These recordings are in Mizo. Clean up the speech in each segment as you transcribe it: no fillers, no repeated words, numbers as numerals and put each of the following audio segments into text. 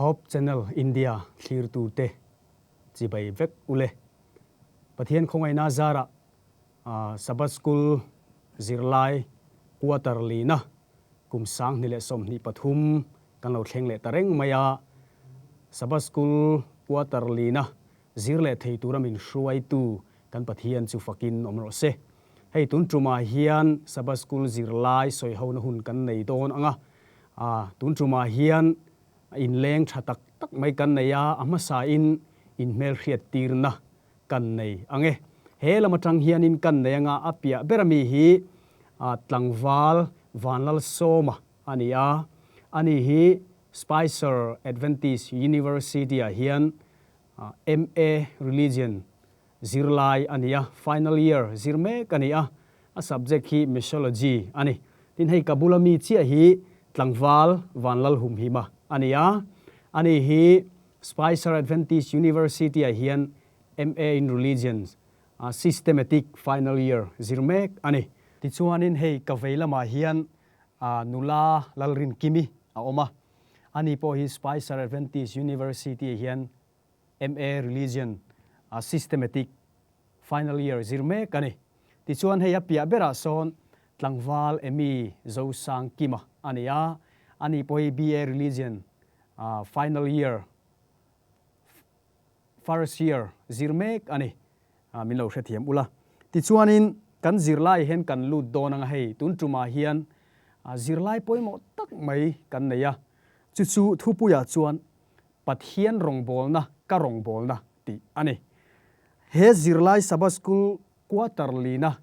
Hope Channel India thlirtute chibai vek ule. Pathian khawngaihna zarah Sabbath School zirlai quarter lina kum 2023 kan lo thleng leh ta reng mai a. Sabbath School quarter lina zir leh thei tura min hruaitu kan Pathian chu fakin awm rawh se. Hei tun tumah hian Sabbath School zirlai sawihona hun kan nei dawn ang a, tun tumah hian inleng tha tak tak mai kan nei a, a hmasain inhmelhriat tirna kan nei ang e. He lam atang hianin kan nei anga a piah ber ami hi tlangval Vanlalsawma a ni a, ani hi Spicer Adventist University-ah hian MA Religion zirlai a ni a, final year zir mek a ni a, a subject hi Missiology a ni. Tin hei ka bula mi chiah hi tlangval Vanlalhumhima a ni a, ani hi Spicer Adventist University-ah hian MA in Religion Systematic final year zir mek a ni. Tichuanin hei ka vei lamah hian nula Lalrinkimi a awm a, ani pawh hi Spicer Adventist University-ah hian MA Religion Systematic final year zir mek a ni. Tichuan hei a piah berah sawn tlangval Emy Zosangkima a ni a, ani pawh hi BA Religion final year first year zir mek a ni. Min lo hrethiam ula. Tichuanin kan zirlai hian kan lut dawn anga hei tun tumah hian zirlai pawimawh tak mai kan nei a, chu chu thupuiah chuan Pathian rawngbawlna ka rawngbawlna tih a ni. He zirlai Sabbath School quarter lina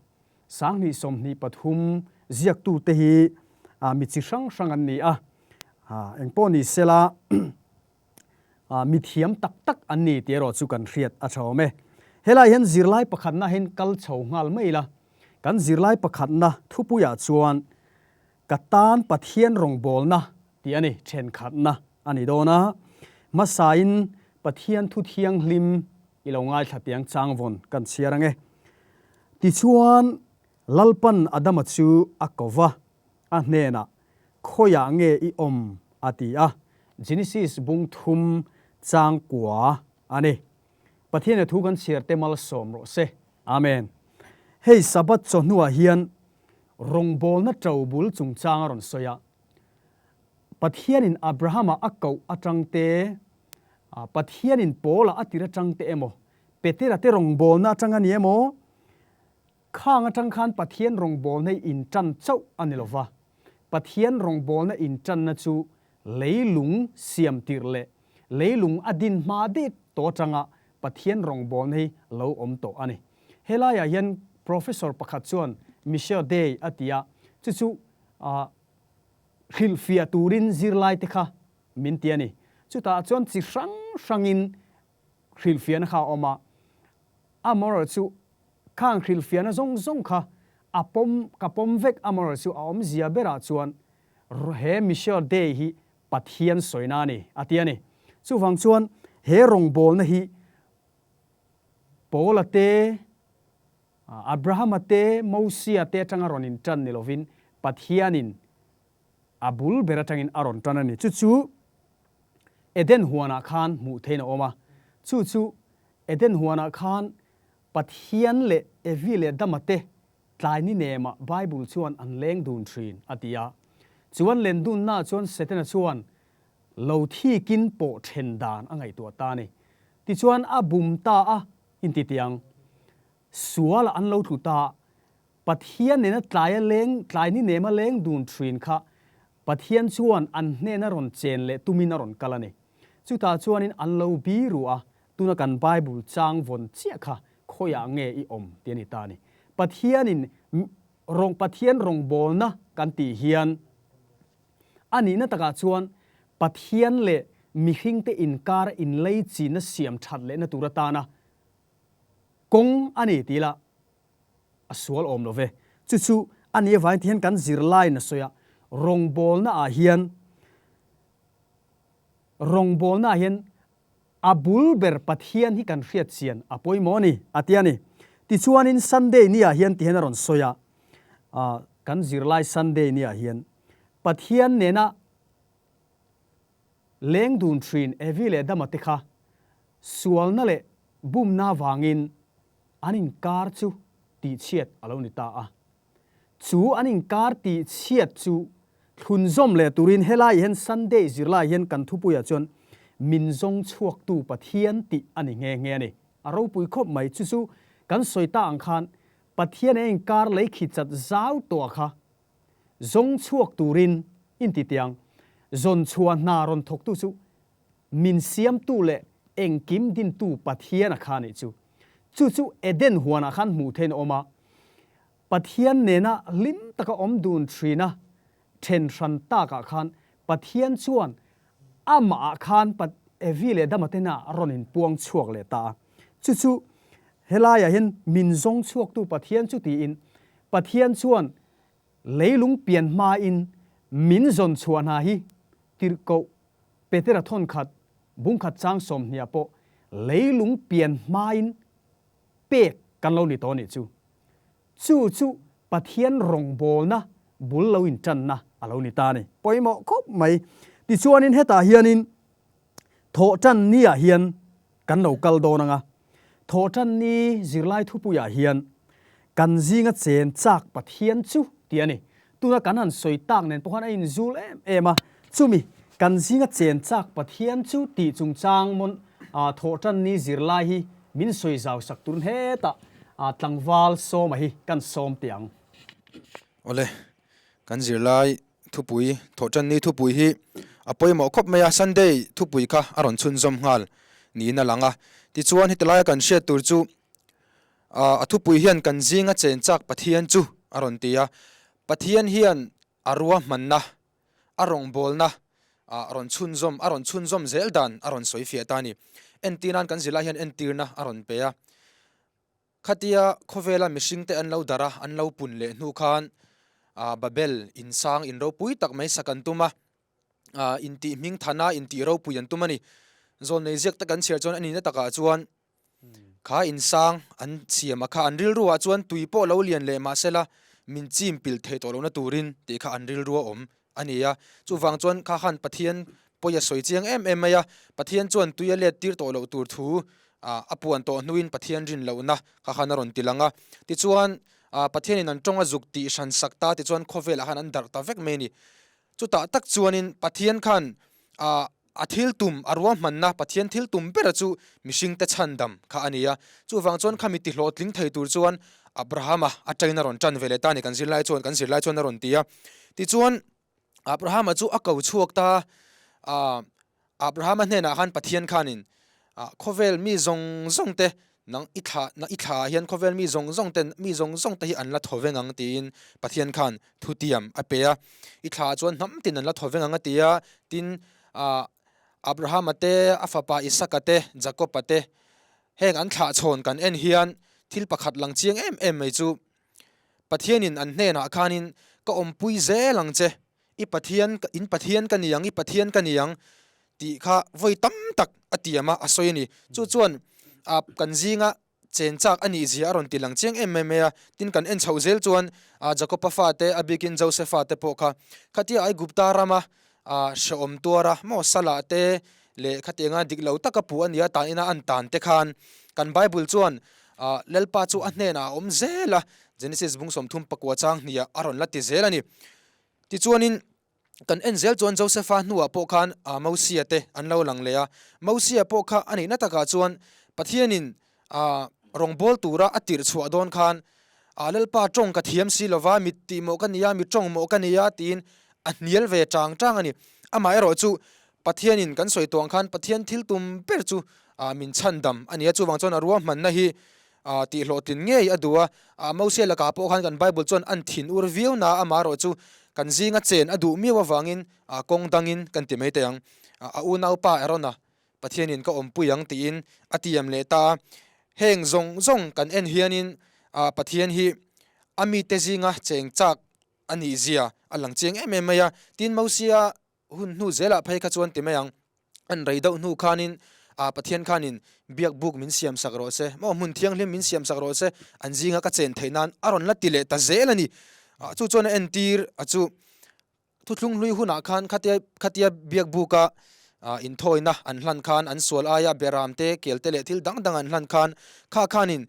2023 ziaktute hi mi chi hrang hrang an ni a, engpawh ni sela mi thiam tak tak an ni tih erawh chu kan hriat a tha awm e. Helai hian zirlai pakhatna hian kal chho nghal mai ila, kan zirlai pakhatna thupuiah chuan Ka tan Pathian rawngbawlna tih a ni, thenkhatna a ni dawn a. Hmasain Pathian thu thianghlim i lo ngaithla tiang changvawn kan chhiar ang e. Tichuan, Lalpan Adama chu a ko va, a hnenah, Khawiah nge i awm? a ti a. Genesis bung thum chang kua a ni. Pathian thu kan chhiar te malsawm rawh se. Amen. Hei Sabbath chawhnuah hian Rawngbawlna to bul chungchang a rawn sawi a, Pathianin Abrahama a koh atang te, Pathianin Paula a tir atang te emaw, Petera te rawngbawlna atang a ni emaw, khang atang khan Pathian rawngbawlna hi intan chauh a ni lova, Pathian rawngbawlna intanna chu leilung siam tirh leh leilung a din hma det tawh atanga Pathian rawngbawlna hi lo awm tawh a ni. Helaiah hian Professor pakhat chuan Michelle Day a ti a, chu chu hrilhfiah turin zirlaite kha min ti a ni. Chutah chuan chi hrang hrangin hrilhfiahna kha a awm a, amaherawhchu khang hrilhfiahna zawng zawng kha a pawm, ka pawm vek, amaherawhchu a awmzia berah chuan he Michelle Day hi Pathian sawina a ni, a ti a ni. Chuvang chuan he rawngbawlna hi Paula te, Abrahama te, Mosia te atanga rawn intan ni lovin Pathianin a bul ber atangin a rawn tan a ni. Chu chu Eden huanah khan hmuh theihin a awm a. Chu chu Eden huanah khan Pathian leh Evi leh Adama te tlai ni nemah Bible chuan an leng dun thin a ti a. Chu an len dunnaah chuan Setana chuan lo thikin pawh then dan a ngaihtuah ta a ni. Tichuan a bum ta a inti tiang sualah an lo tlu ta a, Pathian nena tlai a leng, tlai ni nema leng dun thin kha Pathian chuan an hnena rawn chen leh tumin a rawn kal a ni. Chutah chuanin an lo bi ruh a, tuna kan Bible chang vawn chiah kha khawiah nge i awm tih a ni ta a ni. Pathianin rawng Pathian rawngbawlna kan tih hian a nihna takah chuan Pathian leh mihringte inkar inleichina siam that lehna tur atana kawng a ni tih lah a sual awm lo ve. Chu chu a nih avangin ti hian kan zirlaiin a sawi a, rawngbawlna ah hian rawngbawlna ah hian a bul ber Pathian hi kan hriat chian a pawimawh a ni a ti a ni. Tichuanin Sunday ni ah hian ti hian a rawn sawi a, kan zirlai Sunday ni ah hian Pathian nena. Leng dun thin Evi leh Adama te kha sualna leh bumna vangin an inkar chu tihchhiat a lo ni ta a. Chu an inkar tihchhiat chu thlunzawm leh turin helai hian Sunday zirlai hian kan thupuiah chuan min zawng chhuaktu Pathian tih a ni nghe nghe a ni. A ropui khawp mai. Chu chu kan sawi ta ang khan Pathian a inkar lei khi chat zau tawh kha zawng chhuak turin inti tiang zawn chhuah hna rawn thawktu chu min siamtu leh engkim dintu Pathian a kha nih chu. Chu chu Eden huanah khan hmuh thein a awm a, Pathian nena hlim taka awm dun thina then hran takah khan Pathian chuan amahah khan Evi leh Adama tena a rawn inpuang chhuak leh ta a. Chu chu helaiah hian min zawng chhuaktu Pathian chu tiin Pathian chuan leilung pian hmain min zawn chhuah hna hi tirhkoh Petera thawnkhat bungkhat chang sawmhniah pawh leilung pian hmain pek kan lo ni tawh a nih chu. Chu chu Pathian rawngbawlna bul lo intanna a lo ni ta a ni. Pawimawh khawp mai. Tichuanin hetah hianin thawhtan niah hian kan lo kal dawn ang a. Thawhtan ni zirlai thupuiah hian kan zinga chen chak Pathian chu tih a ni. Tuna kan han sawi tak nen pawh khan a inzul em em a. Chumi kan zinga chen chak Pathian chu tih chungchang mawn thawhtan ni zirlai hi min sawi zau sak turin hetah tlangval sawma hi kan sawm teh ang. Awle, kan zirlai thupui, thawhtan ni thupui hi a pawimawh khawp mai a, Sunday thupui kha a rawn chhunzawm nghal niin a lang a. Tichuan heti laia kan hriat tur chu a thupui hian kan zinga chen chak Pathian chu a rawn ti a, Pathian hian a ruahmanna, a rawngbawlna a rawn chhunzawm, a rawn chhunzawm zel dan a rawn sawi fiah ta a ni. Entir nan kan zirlai hian entirna a rawn pe a. Khatia khawvela mihringte an lo darh a, an lo pun leh hnu khan Babel in sang in ropui tak mai sak an tum a, intih hming than a, intih ropui an tum a ni. Zawlnei ziak tak an chhiar chuan a nihna takah chuan kha in sang an siam a kha an rilru ah chuan tui pawh lo lian leh mahsela min chim pil thei tawh lohna turin tih kha an rilru a awm a ni a. Chuvang chuan kha khan Pathian pawi a sawi chiang em em mai a, Pathian chuan tui a let tir tawh loh tur thu a puan tawh hnuin Pathian rin lohna kha khan a rawn ti lang a. Tichuan Pathianin an tawng a zuk tih hran sak ta tichuan khawvelah khan an darh ta vek mai a ni. Chutah tak chuanin Pathian khan a thil tum, a ruahmanna, Pathian thil tum bera chu mihringte chhandam kha a ni a. Chuvang chuan khami tihlawhtling thei tur chuan Abrahama atangin a rawn tan ve leh ta a ni, kan zirlai chuan, kan zirlai chuan a rawn ti a. Tichuan Abrahama chu a ko chhuak ta a, Abrahama hnenah khan Pathian khanin khawvel mi zawng zawng te nang i thla i thla ah hian khawvel mi zawng zawng ten mi zawng zawng te hi an la thaw veng ang tiin Pathian khan thutiam a pe a, i thla ah chuan hnam tin an la thaw veng ang a ti a, tin ah Abrahama te a fapa Isaka te Jakoba te heng an thlah chhawn kan en hian thil pakhat lang chiang em em mai chu Pathianin an hnenah khanin ka awmpui zel ang che I Pathian, in Pathian ka ni ang, i Pathian ka ni ang tih kha vawi tam tak a tiam a, a sawi a ni. Chu chuan a kan zinga chen chak a nih zia a rawn ti lang chiang em em mai a. Tin, kan en chhoh zel chuan a Jakoba fate, a bikin Josefa te pawh kha khatia Aigupta rama a hrehawm tuara maw Salah te leh khatianga dik lo taka puh a nia tan ina an tan te khan kan Bible chuan a Lalpa chu a hnenah a awm zel a, Genesis bung 34 chang hniah a rawn la ti zel a ni. Tichuanin, kan en zel chuan Josefa hnuah pawh khan Mosia te an lo lang leh a. Mosia pawh kha a nihna takah chuan Pathianin rawngbâwl tura a tirh chhuah dawn khan Lalpa tawng ka thiam si lova, mit tih mawh ka nia, mi tawng mawh ka nia tiin a hnial ve chang chang a ni. Amaherawh chu Pathianin kan sawi tawh ang khan Pathian thil tum ber chu min chhandam a ni a, chuvang chuan a ruahmanna hi tih hlawhtlin ngei a duh a. Mosia lakah pawh khan kan Bible chuan an thin ur viau na amaherawh chu kan zinga chen a duh miau avangin kawng dangin kan ti mai teh ang. A unaupa Aarona Pathianin ka awmpui ang tiin a tiam leh ta a. Heng zawng zawng kan en hianin Pathian hi a mite zinga cheng chak a nih zia a lang chiang em em mai a. Tin Mosia Hun hnu zelah phei kha chuan ti mai ang, an rei deuh hnu khanin ah Pathian khanin biak buk min siam sak rawh se, maw hmun thianghlim min siam sak rawh se, an zinga ka chen theih nan a rawn la ti leh ta zel a ni. Ah chu chuan a entir a chu thuthlung hlui hunah khan khatia khatia biak buka. inthawina an hlan khan an sual aia beram te, kel te leh thil dang dang an hlan khan kha khanin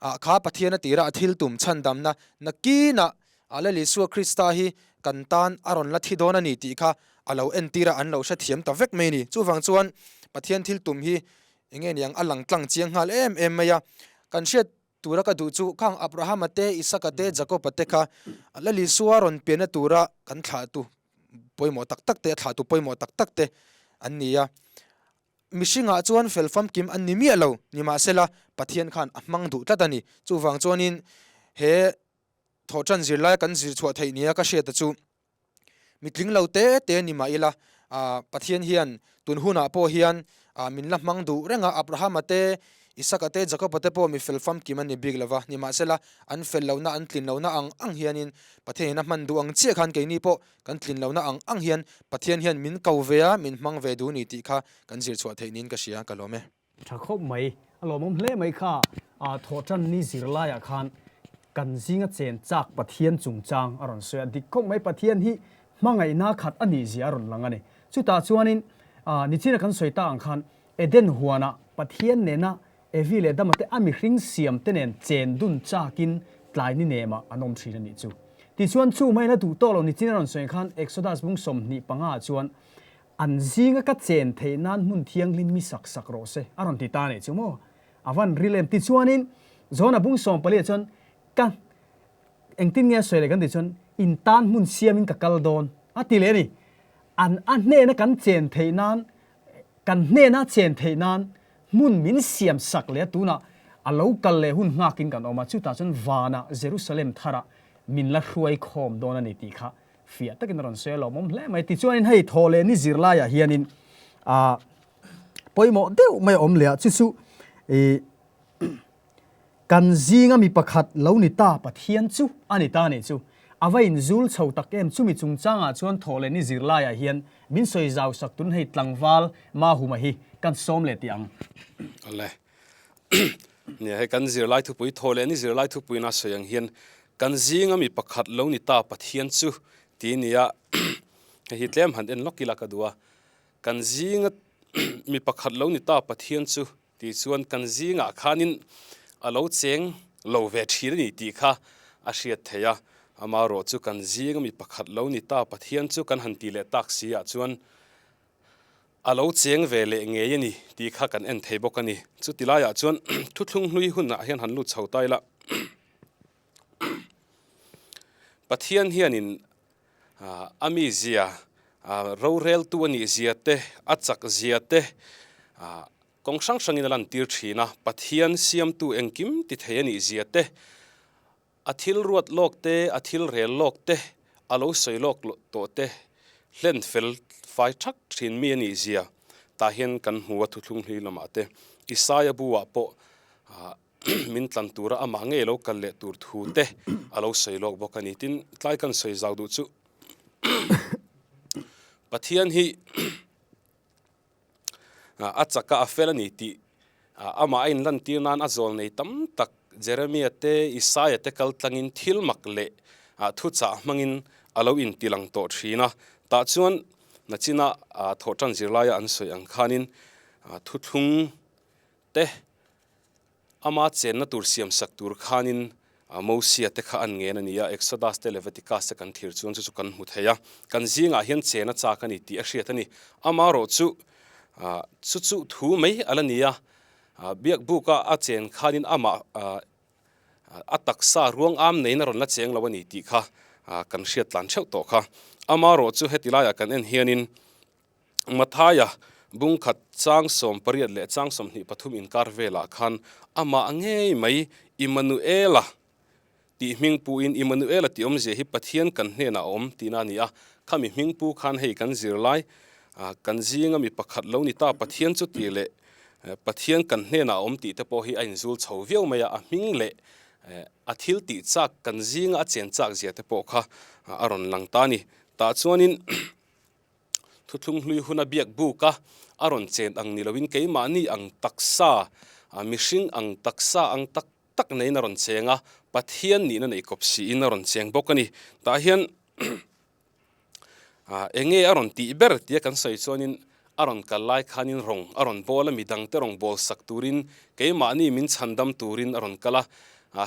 kha Pathian a tira a thil tum chhandamna nakinah Lal Isua Krista hi kan tan a rawn la thi dawn a ni tih kha a lo entir a, an lo hrethiam ta vek mai a ni. Chuvang chuan Pathian thil tum hi eng nge niang a lang tlang chiang nghal em em mai a. Kan hriat tura ka duh chu khang Abrahama te, Isaka te, Jakoba te kha Lal Isua rawn pianna tura kan thlahtu pawimawh tak tak te, a thlahtu pawimawh tak tak te an ni a. Mihringah chuan fel famkim an ni miah lo, nimahsela Pathian khan a hmang duh tlat a ni. Chuvang chuanin he thawhṭan zirlai kan zir chhuah theih nia ka hriata chu mitling lo te te ni mah ila, Pathian hian tun hunah pawh hian min la hmang duh reng a, Abrahama te, Isaka te, Jakoba te pawh mi fel famkim an ni bik lo va, nimahsela an fel lohna, an tlin lohna ang ang hianin Pathianin a hman duh ang chiah khan keini pawh kan tlin lohna ang ang hian Pathian hian min ko ve a, min hmang ve duh ni tih kha kan zir chhuah theih niin ka hria, ka lawm e. Tha khawp mai, a lawmawm hle mai kha thawhtan ni zirlaiah khan kan zinga chen chak Pathian chungchang a rawn sawi a, dik khawp mai Pathian hi hmangaihna khat a nih zia a rawn lang a ni. Chutah chuanin nichina kan sawi ta ang khan Eden huanah Pathian nena Evi leh Adama te a mihring siam te nen chen dun chakin tlai ni nemah an awm thin a nih chu. Tichuan chu maiin a duh tawh lo nichina rawn sawi ang khan Exodus bung 25 ah chuan An zinga ka chen theih nan hmun thianghlim mi sak sak rawh se, a rawn ti ta a nih chu maw? A van ril em? Tichuanin, John-a bung 14 ah chuan, Ka engtin nge a sawi leh kan tih chuan, in tan hmun siamin ka kal dawn, a ti leh a ni. An a hnena kan chen theih nan, kan hnena chen theih nan hmun min siam sak leh a, tunah a lo kal leh hun nghakin kan awm a, chutah chuan vanah Jerusalem tharah min la hruai khawm dawn a ni tih kha Fiah takin a rawn sawi a lawmawm hle mai. Tichuanin hei thaw leh ni zirlaiah hianin ah pawimawh deuh mai a awm leh a, chu chu ih kan zinga mi pakhat lo ni ta Pathian chu a ni ta a nih chu. A va inzul chho tak em chumi chungchangah chuan thaw leh ni zirlaiah hian min sawi zau sak tun hei tlangval Mahuma hi kan sawm leh tih ang. Awle. Nia hei kan zirlai thupui thaw leh ni zirlai thupuiin a sawi ang hian Kan zinga mi pakhat lo ni ta Pathian chu ti nia hei hi tlem han en lawk ila ka duh a, kan zinga mi pakhat lo ni ta Pathian chu tih chuan kan zingah khanin a lo cheng lo ve thin a ni tih kha a hriat theih a, amaherawh chu kan zinga mi pakhat lo ni ta Pathian chu kan han tih leh tak si ah chuan A lo cheng ve leh ngei a ni tih kha kan en thei bawk a ni. Chuti laiah chuan thuthlung hlui hunah hian han lut chho ta ila. Pathian hianin a mizia, roreltu a nih zia te, a chak zia te kawng hrang hrangin a lantir thin a. Pathian siamtu engkim ti thei a nih zia te, A thil ruat lawk te, a thil rel lawk te, a lo sawi lawk tawh te hlen fel fai thak thin mi a nih zia tah hian kan hmu a thuthlung hlui lamah te. Isaia bu ah pawh min tlan tura amah ngei lo kal leh tur thu te a lo sawi lawk bawk a ni. Tin, tlai kan sawi zau duh chu Pathian hi A chak a, a fel a ni tih amah a inlantir nan a zawl nei tam tak Jeremia te, Isaia te kal tlangin thil mak leh thuchah hmangin a lo intilang tawh thin a. Tah chuan nachina thawhtan zirlaia an sawi ang khanin thuthlung te Ama chenna tur siamsak tur khanin Mosia te kha an ngen a ni a, Exodus te Leviticus te kan thlir chuan chu chu kan hmu thei a, kan zingah hian chen a chak a ni tih a hriat a ni. Amarawh chu chu chu thu mai a la ni a, biakbuka a chen khanin amah a taksa ruang am neiin a rawn la cheng lo a ni tih kha kan hriat tlan theuh tawh kha. Amarawh chu heti laiah kan en hianin Mathaia bungkhat chang 18 leh chang 23 inkar velah khan amah ngei mai Immanuela tih hming puin Immanuela tih awmzia hi Pathian kan hnenah a awm tihna a ni a, khami hming pu khan hei kan zirlai kan zinga mi pakhat lo ni ta Pathian chu tih leh Pathian kan hnenah a awm tih te pawh hi a inzul chho viau mai a, a hming leh a thil tih chak kan zinga a chen chak zia te pawh kha a rawn lang ta a ni. Tah chuanin. Thuthlung hlui huna biak buk a, a rawn chen ang ni loin keimahni ang taksa, mihring ang taksa ang tak tak neiin a rawn cheng a, Pathian nihna nei kawp siin a rawn cheng bawk a ni. Tah hian eng nge a rawn tih ber tia kan sawi chuanin a rawn kal lai khanin rawng a rawn bawl a, midangte rawn bawl sak turin keimahni min chhandam turin a rawn kal a.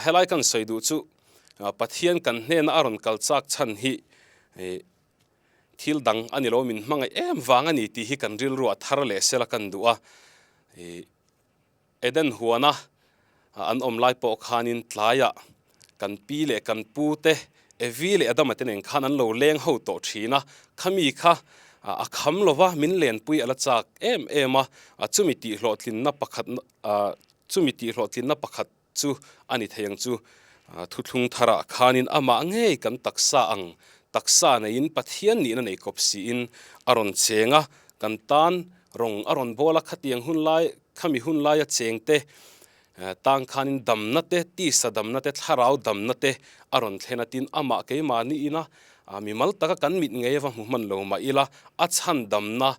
Helai kan sawi duh chu Pathian kan hnena a rawn kal chak chhan hi thil dang a ni lo, min hmangaih em vang a ni tih hi kan rilru a thar leh sela kan duh a. Eden huana an awm lai pawh khanin tlaiah kan pi leh kan pu te, Evi leh Adama te nen khan an lo leng ho tawh thin a, khami kha a kham lo va, min lenpui a la chak em em a, chumi tihhlawhtlinna pakhat chumi tihhlawhtlinna pakhat chu a ni thei ang chu. Thuthlung tharah khanin amah ngei kan taksa ang taksa neiin Pathian nihna nei kawp siin a rawn cheng a, kan tan rawng a rawn bawl a, khatiang hun lai khami hun laia chengte tang khanin damna te, tisa damna te, thlarau damna te a rawn thlen a, tin amah keimahni ina mimal taka kan mit ngei ava hmu hman lo mah ila a chhan damna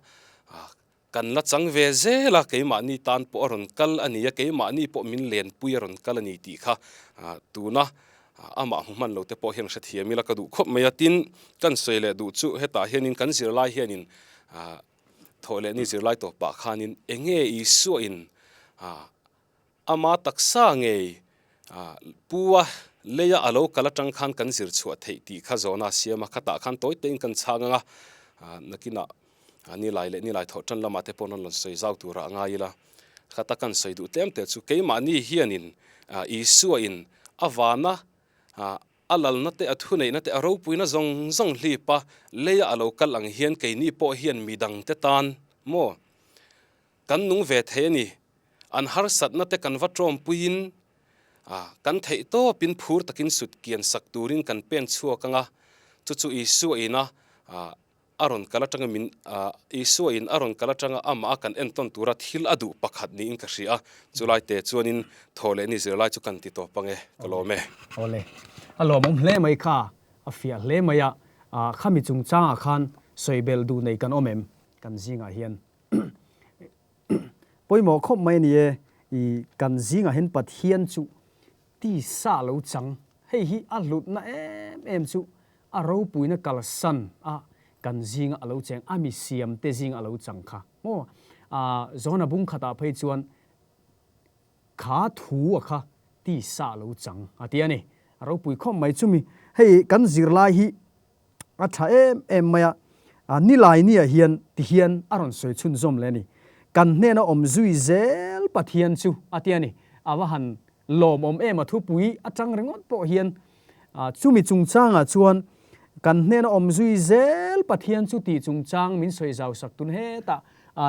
Kan la chang ve zel a, keimahni tan pawh a rawn kal a ni a, keimahni pawh min lenpui a rawn kal a ni tih kha tuna amah hmu hman lo te pawh hian hrethiam ila ka duh khawp mai a. Tin, kan sawi leh duh chu hetah hianin kan zirlai hianin thawh leh ni zirlai tawh pah khanin enge Isuain Ama taksa ngei pu a leia a lo kal atang khan kan zir chhuah theih tih kha zawhna a siam a, khatah khan tawi tein kan chhang ang a, nakinah nilai leh nilai thawh tan lamah te pawh an rawn sawi zau turah a ngai ila, khata kan sawi duh tlem te chu keimahni hianin Isua in a vana a lalna te, a thuneihna te, a ropuina zawng zawng hlip a leia a lo kal ang hian keini pawh hian midangte tan maw Kan nung ve thei a ni. An harsatna te kan va tawmpuiin kan theih tawpin phur takin sut kian sak turin kan pen chhuak ang a, chu chu Isua ina a rawn kal atanga min Isua in a rawn kal atanga amah a kan entawn tura thil a duh pakhat niin ka hria a, chulai te chuanin thaw leh ni zirlai chu kan ti tawp ang e, ka lawm e. Awle, a lawmawm hle mai kha, a fiah hle mai a, khami chungchangah khan sawibelh duh nei kan awm em kan zingah hian? Pawimawh khawp mai a ni e, i kan zingah hian Pathian chu tisa lo chang, hei hi a hlutna em em chu a ropuina kalsan a kan zinga a lo cheng, a mi siamte zinga a lo chang kha maw? A Johana bung khatah phei chuan kha thu a kha tisa lo chang a ti a ni. A ropui khawp mai chumi hei kan zirlai hi A tha em em mai a, nilai niah hian ti hian a rawn sawi chhunzawm leh a ni. Kan hnena awm zui zel Pathian chu a ti a ni. A va han lawmawm em a thupui atang ringawt pawh hian chumi chungchangah chuan kan hnena awm zui zel Pathian chu tih chungchang min sawi zau sak tun hetah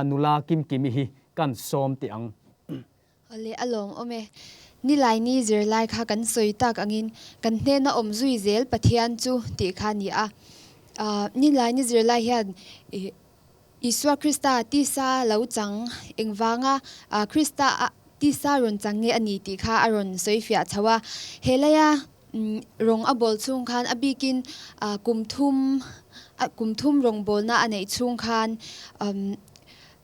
nula Kimkimi hi kan sawm teh ang. Awle a lawm awm e. Nilaini zirlai kha kan sawi tak angin kan hnena awm zui zel Pathian chu tih kha a ni a. Nilaini zirlai hian Isua Krista tisa lo chang engvanga Krista tisa rawn chang nge a ni tih kha a rawn sawi fiah chho a. He laia rawng a bawl chhung khan a bikin kum thum kum thum rawngbawlna a neih chhung khan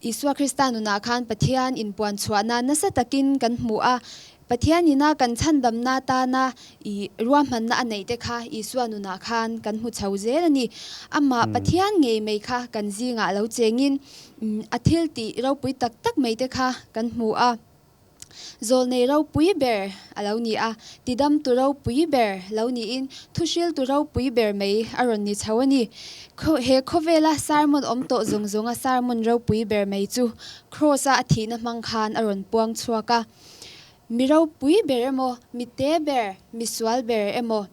Isua Krista nunah khan Pathian inpuan chhuahna nasa takin kan hmu a. Pathian ina kan chhandamna atana i ruahmanna a neih te kha Isua nunah khan kan hmu chho zel a ni. Amah Pathian ngei mai kha kan zingah lo chengin a thil tih ropui tak tak mai te kha kan hmu a. Zawlnei ropui ber a lo ni a, tidamtu ropui ber lo niin thuhriltu ropui ber mai a rawn ni chho a ni. He khawvela sermon awm tawh zawng zawnga sermon ropui ber mai chu Kraws-a a thihna hmang khan a rawn puang chhuak a. Mi ropui ber emaw, mi te ber, mi sual ber emaw,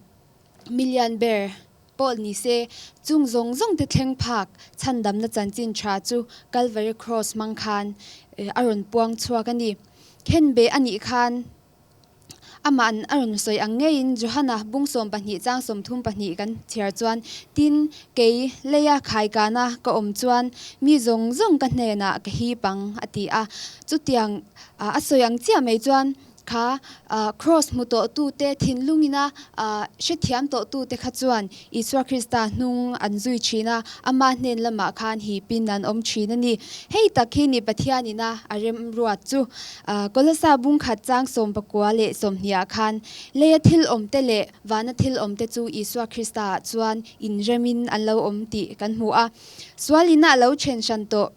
Milian ber pawh ni se, chung zawng zawng te thleng phak chhandamna chanchin tha chu Calvary Cross hmang khan a rawn puang chhuak a ni. Khenbeh a nih khan amah a rawn sawi ang ngeiin Johana bung 12 chang 32 kan chhiar chuan, Tin, kei leia khaikana ka awm chuan mi zawng zawng ka hnenah ka hip ang a ti a. Chutiang a sawi ang chiah mai chuan Kha Kraws hmu tawhtute thinlungina hrethiam tawhtute kha chuan Isua Krista hnung an zui thin a, ama hnen lamah khan hipin an awm thin a ni. Hei tak hi ni Pathianina a remruat chu. Kolosa bungkhat chang 19 leh 20 ah khan leia thil awmte leh vana thil awmte chu Isua Krista ah chuan inremin an lo awm tih kan hmu a. Sualina a lo then hran tawh.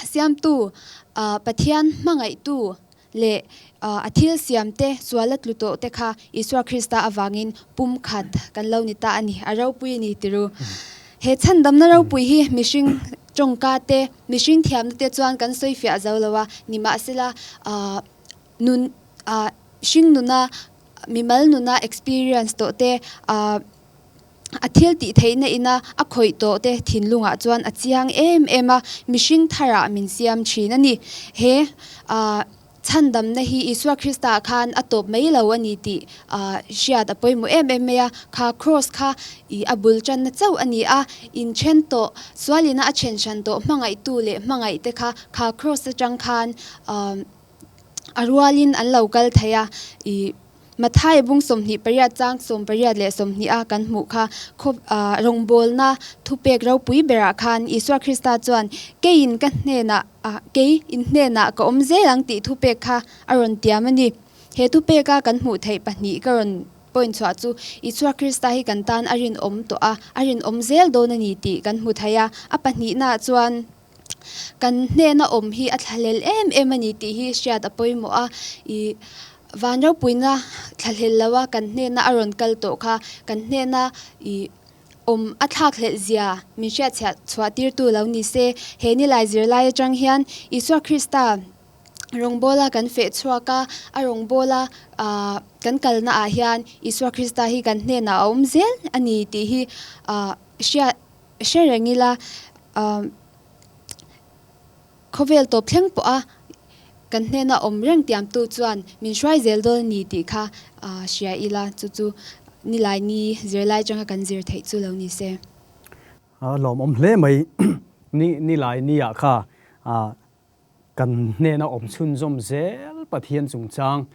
Siamtu, Pathian hmangaihtu leh a thil siamte suala tlu tawh te kha Isua Krista avangin pumkhat kan lo ni ta a ni, a ropui a ni tiru. He chhandamna ropui hi mihring tawngka te, mihring thiamna te chuan kan sawi fiah zo lo a, nimahsela nun hring nuna mimal nuna experience tawh te A thil tih theihna ina a khawih tawh te thinlungah chuan a chiang em em a, mihring tharah min siam thin a ni. He chhandamna hi Isua Krista khan a tawp mai lo a ni tih hriat a pawimawh em em mai a. Kha Kraws kha i a bul tanna chauh a ni a, inthen tawh, sualina a then hran tawh hmangaihtu leh hmangaihte kha kha Kraws atang khan a rualin an lo kal thei a, i Matthai bung 28 chang 28 a kan hmuh kha khaw rawngbawlna thupek ropui berah khan Isua Krista chuan keiin ka hnenah kei in hnenah ka awm zel ang tih thupek kha a rawn tiam a ni. He thupeka kan hmuh theih pahnih ka rawn point chhuah chu Isua Krista hi kan tan a rinawm tawh a, a rinawm zel dawn a ni tih kan hmu thei a. A pahnihnaah chuan. Kan hnena awm hi a thlahlel em em a ni tih hi hriat a pawimawh a, ih van ropuina thlahlel lo a kan hnena a rawn kal tawh kha kan hnena ih awm a thlakhlelh zia min hriat chhiah chhuah tirtu lo ni se. He nilai zirlai atang hian Isua Krista rawngbawla kan feh chhuak a, a rawngbawla ah kan kalna ah hian Isua Krista hi kan hnenah a awm zel a ni tih hi ah hriat Hre reng ila, khawvel tawp thleng pawha kan hnena awm reng tiamtu chuan min hruai zel dawn a ni tih kha hria ila, chu chu Nilaini zirlai atanga kan zir theih chu lo ni se. A lawmawm hle mai. Ni Nilaini-ah kha kan hnena awm chhunzawm zel Pathian chungchang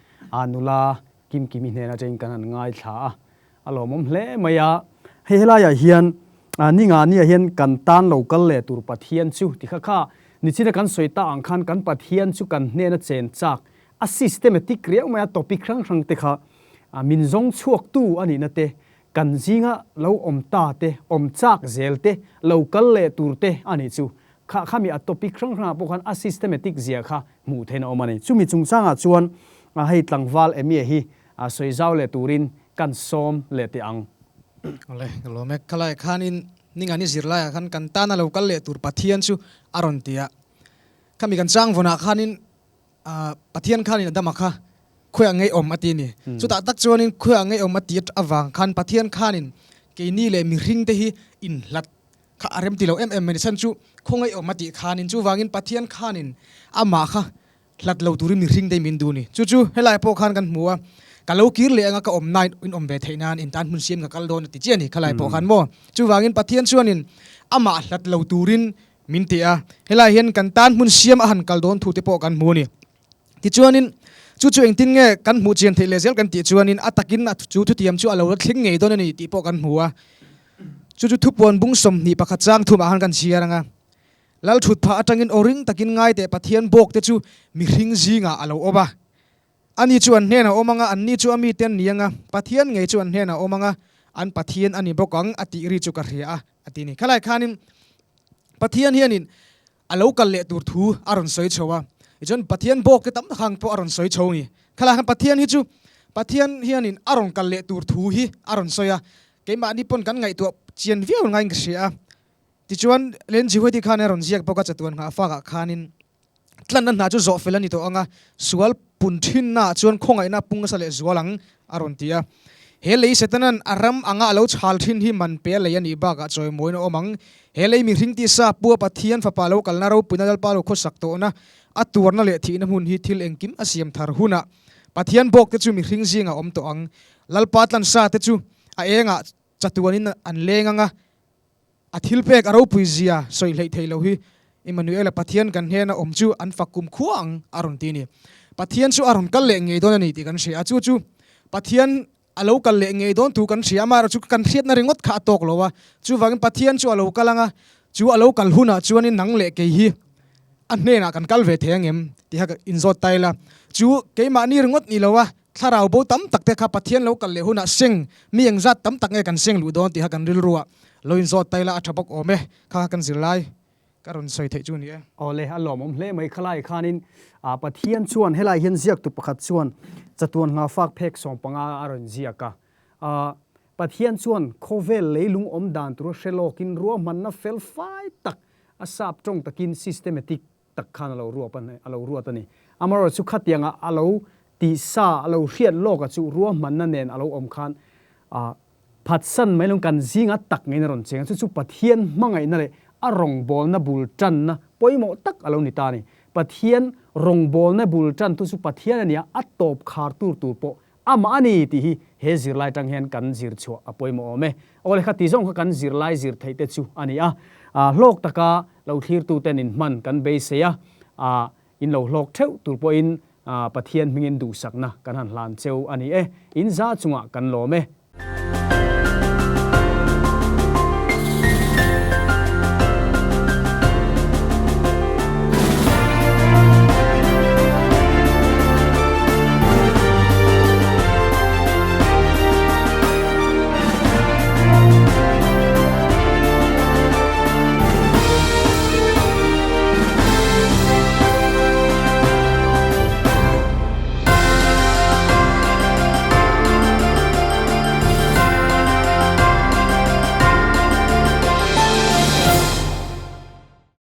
nula Kimkimi hnen atangin kan han ngaithla a, a lawmawm hle mai a. Hei helaiah hian ninga nia hian kan tan lo kal leh tur Pathian chu ti kha kha nichina kan sawi ta ang khan kan Pathian chu kan hnena chen chak a systematic riau mai a topic hrang hrang te kha min zawng chhuak tu a nihna te kan zinga lo awm ta te awm chak zel te lo kal leh tur te a nih chu kha khami a topic hrang hrangah pawh khan a systematic zia kha hmuh theihna a awm a ni. Chumi chungchangah chuan hei tlangval Emie hi sawi zau leh turin kan sawm leh teh ang. Awle, ka lawm e. Khalai khanin Ningani zirlaiah khan kan tana lo kal leh tur Pathian chu a rawn ti a. Khami kan chang vawnah khanin Pathian khanin Adama kha khuaiah ngei awm a ti a ni. Chutah tak chuanin khuaiah ngei awm a ti avang khan Pathian khanin keini leh mihringte hi inhlat Kha a rem ti lo em em mai ni. Chhan chu khawngaih awm a tih khanin chuvangin Pathian khanin amah kha hlat lo turin mihring te min duh ni. Chu chu helai pawh khan kan hmu a, ka lo kir leh anga ka awm nain in awm ve theih nan in tan hmun siam ka kal dawn a ti chiah a ni khalai pawh khan maw. Chuvangin Pathian chuanin amah hlat lo turin min ti a, helai hian kan tan hmun siam a han kal dawn thu te pawh kan hmu a ni. Tichuanin, chu chu engtin nge kan hmuh chian theih leh zel kan tih chuanin a takin a chu thutiam chu a lo la thleng ngei dawn a ni tih pawh kan hmu a. Chu chu thupuan bung 21 chang thumah khan kan chhiar ang a. Lal thut phah atangin aw ring takin ngai teh Pathian bawk te chu mihring zingah a lo awm a. Ani chu an hnenah awm ang a, anni chu a mite an ni ang a, Pathian ngei chu an hnenah awm ang a, an Pathian a ni bawk ang a tih ri chu ka hria a, a ti a ni. Khalai khanin Pathian hianin A lo kal leh tur thu a rawn sawi chho a, tichuan Pathian bawk te tam tak ang pawh a rawn sawi chho a ni. Khalai khan Pathian hi chu Pathian hianin a rawn kal leh tur thu hi a rawn sawi a, keimahni pawn kan ngaihtuah chian viau ngaiin ka hria a. Tichuan Len Jihueti khan a rawn ziak bawk a, chatuan nghah fakah khanin tlanna hna chu zawh fel a ni tawh ang a, sual pun thinnaah chuan khawngaihna pung nasa leh zual ang a rawn ti a. He lei Setanan a ram anga a lo chhal thin hi man pe a lei a nih bakah chawimawiin a awm ang. He lei mihring tisa Pua Pathian Fapa lo kalna ropuina Lalpa lo khawsak tawhna a tuarna leh thihna hmun hi thil engkim a siam thar hunah Pathian bawk te chu mihring zingah awm tawh ang. Lalpa tlansa te chu a engah chatuanin an leng anga A thil pek a ropui zia sawi hleih theih loh hi Immanuela Pathian kan hnena awm chu an fak kum khua ang a rawn ti a ni. Pathian chu a rawn kal leh ngei dawn a ni tih kan hria a, chu chu Pathian a lo kal leh ngei dawn thu kan hria a, amaherawhchu kan hriatna ringawt kha a tawk lo a, chuvangin Pathian chu a lo kal ang a, chu a lo kal hunah chuanin nang leh kei hi a hnenah kan kal ve thei ang em tih kha inzawt ta ila, chu keimahni ringawt ni lo a, Thlarau bo tam tak te kha Pathian lo kal leh hunah seng mi engzat tam tak nge kan seng luh dawn tih kha kan rilruah lo inzawt ta ila a tha bawk awm e. Kha kha kan zirlai Ka rawn sawi theih chu ni e. Awle, a lawmawm hle mai khalai khanin Pathian chuan helai hian ziaktu pakhat chuan chatuan nghafak phek 15 a rawn ziak a. Pathian chuan khawvel leilung awm dan tura hre lawkin ruahmanna fel fai tak a sap tawng takin systematic tak khan a lo ruap a a lo ruat a ni. Amaherawhchu chu khatianga a lo tihsa a lo hriat lawka chu ruahmanna nen a lo awm khan phatsan mai lo kan zinga tak ngeiin a rawn cheng a, chu chu Pathian hmangaihna leh a rawngbawlna bul tanna pawimawh tak a lo ni ta a ni. Pathian rawngbawlna bul tantu chu Pathian a ni a, a tawp khar tur tur pawh Amah a ni tih hi he zirlai tang hian kan zir chhuah a pawimawh awm e. Aw le kha ti zawng kha kan zirlai zir theih te chu a ni a. Hlawk taka lo thlirtu ten in hman kan beisei a, in lo hlawk theuh tur pawhin Pathian hmingin duhsakna kan han hlan cheu a ni e. In za chungah kan lawm e.